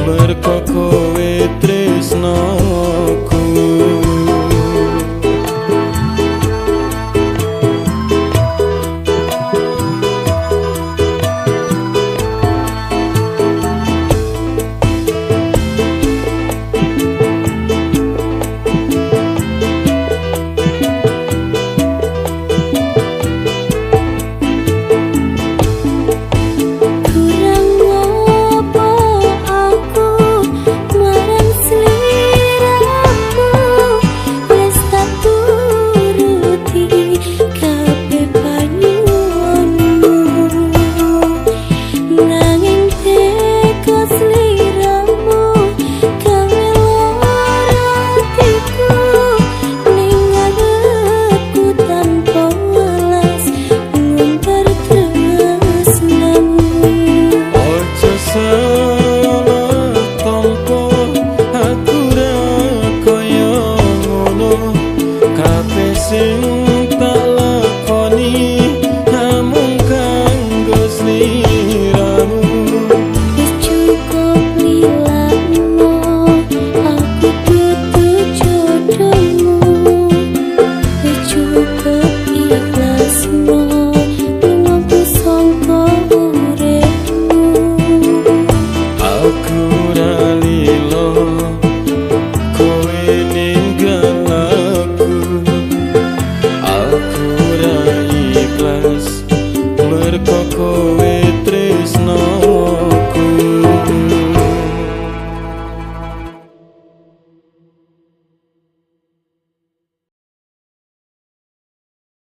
Merko kowe tresnoku. Kurang ngopo aku marang sliramu, wis tak turuti kabeh panyuwunmu, nanging teko sliramu gawe lara atiku ning ngarepku tanpa welas ngumbar tresnamu. Ojo salah tompo, aku ra kaya ngono. Kabeh sing tak lakoni namung kanggo sliramu. Wis cukup lilakno, aku dudu jodohmu. Wis cukup ikhlasno, lungaku sangka uripmu. Aku ra